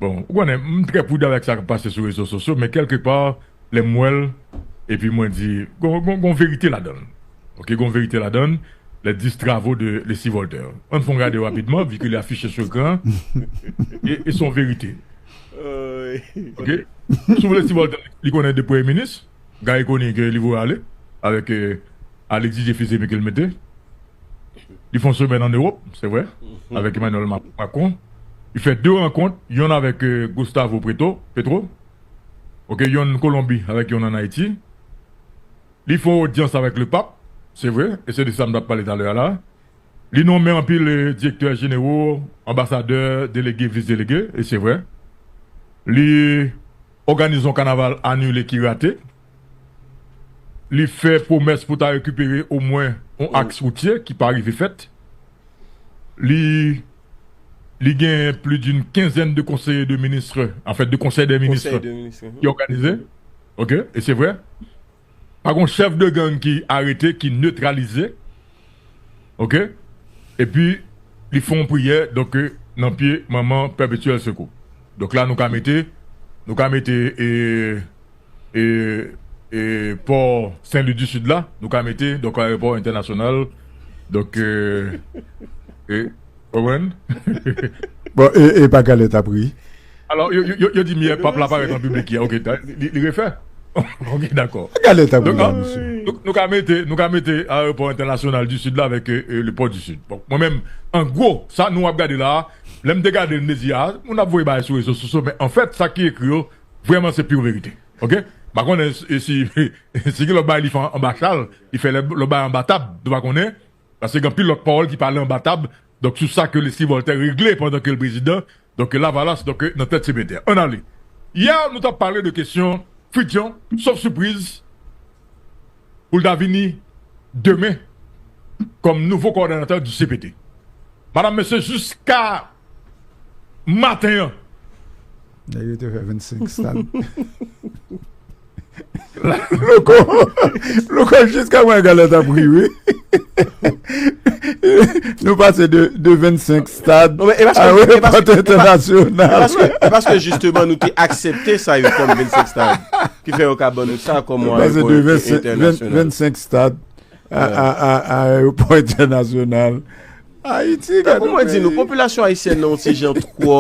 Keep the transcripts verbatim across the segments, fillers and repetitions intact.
Bon, ou konnen, m trè pridan avèk sa k ap pase sou rezo sosyo, men kèlkepa, lè m wè l, epi mwen di, gon, gon, gon verite ladan l. Ok, gon verite ladan l, les dix travaux de Leslie Voltaire. Ann fè yon gade rapidman, vi ke li afiche sou ekran, e, e se yon verite. Ok? Sou Leslie Voltaire, li konnen de premye minis, Guy Conille ke li voye ale, avèk, euh, Alexis Dieuphizé ke l mete. Li fè yon semèn ann Ewòp, se vre, avèk Emmanuel Ma-, Macron. Li fè de rankont, yonn avèk, euh, Gustavo Petro, Petro. Ok, yonn Kolonbi avèk yonn ann Ayiti. Li fè yon odyans avèk lepap, se vre, e se de sa m t ap pale talè a la. Li nonmen anpil, eh, direktè jenero, anbasadè, delege, vis delege, e se vre. Li òganize yon kanaval anile ki rate. Li fè pwomès pou ta rekipere omwen yon aks woutye ki pa rive fèt. Li, li gen plis d'une quinzaine de conseillers de ministres, en fait, de conseils des ministres ki òganize. Ok, e se vre. Pa gon chèf de gang ki arete, ki netralize. Ok? Epi, li fè yon priyè, donk, euh, nan pye Manman Pèpetyèl Sekou. Donk la, nou ka mete, nou ka mete, e, e, e pò Sen Lwi di Sid la, nou ka mete, donk, ayewopò entènasyonal. Donk, euh, e, konprann? Bon, e, e pa galèt ap ri. Alò, yo, yo, yo, yo di m yè pap la parèt an piblik yè. Ok, li, li refè? Ok, dakò. Galèt ap ri la, mesye. Donk, nou ka mete, nou ka mete ayewopò entènasyonal di Sid la avèk, euh, euh, le pò di Sid. Bon, mwen menm, an gwo, sa nou ap gade la, lè m te gade l, m te di, a, moun ap voye bagay sou rezo sosyo, men anfèt, sa ki ekri yo, vrèman, se pure verite. Ok? M pa konnen si, si, si gen lòt bagay li fè anba chal, li fè lòt bagay anba tab, nou pa konnen. Paske gen anpil lòt pawòl ki pale anba tab. Donk, sou sa ke Leslie Voltaire regle pandan ke l prezidan, donk, Lavalas, donk, nan tèt C P T. Ann ale. Yè, nou t ap pale de kesyon Frityon, sof sipriz, pou l ta vini demen kòm nouvo kowòdonatè di C P T. Madanm, mesye, jiska maten an. Nèg yo te fè vennsenk stad. Loko, Loko, jiska mwen galèt ap ri, wi. Nou pase de, de vennsenk stad a repòt entènasyonal. E paske jisteman nou te aksepte sa yo kòm vennsenk stad. Ki fè yo ka ban nou sa kòm yon ayewopò entènasyonal. Vennsenk stad a, a, a, a ayewopò entènasyonal. Ayiti, gade yon peyi. Tankou mwen di nou, popilasyon ayisyèn nan yon ti jan twò,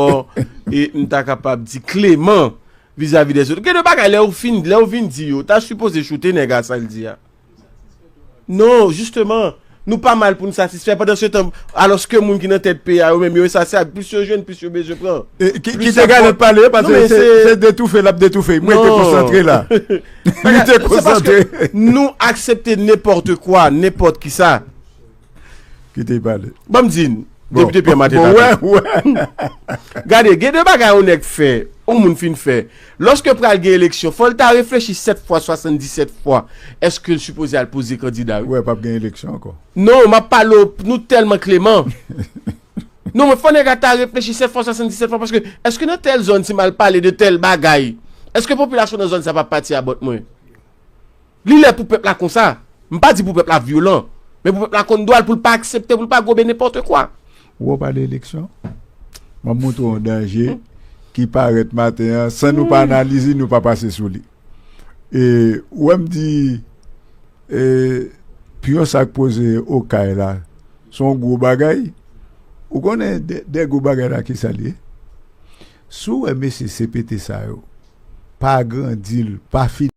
e m ta kapab di, kleman vizavi dèzòt. Gen de bagay, lè w fin, lè w vin di yo, ta sipoze choute nèg a sa l di a. Non, jisteman, nou pa mal pou n satisfè. Pandan se tan, alòske moun ki nan tèt peyi a, yo menm, yo ensasyab. Plis yo jwenn, plis yo bezwen pran. E, ki, ki te gade pale, paske se, se detoufe l ap detoufe. Mwen te konsantre la. Mwen te konsantre. Nou aksepte nenpòt kwa, nenpòt kisa. Kite pale. Ban m di n, Depite Pierre Martin. Bon, wè, wè. Gade, gen de bagay yon nèg fè, yon moun fin fè. Lòske pral gen eleksyon, fò l ta reflechi sèt fwa, swasanndisèt fwa. Èske l sipoze al poze kandida, wi? Wè, p ap gen eleksyon ankò. Non, m ap pale w, nou tèlman kleman. Non, men fò nèg la ta reflechi sèt fwa, swasanndisèt fwa, paske èske nan tèl zòn, si m al pale de tèl bagay, èske popilasyon nan zòn sa p ap pati abòt mwen? Li lè pou pèp la konsa. M pa di pou pèp la vyolan, men pou pèp la konn dwa l, pou l pa aksepte, pou l pa gobe nenpòt kwa. Ou wè w pale eleksyon, m ap montre w yon danje ki parèt maten an, san nou pa analize, nou pa pase sou li. E ou wè m di, e, pyon sa k poze Okay la, se yon gwo bagay. Ou konnen de, de gwo bagay la ki sa l ye? Si w wè mesye C P T sa yo pa agrandi l, pa fini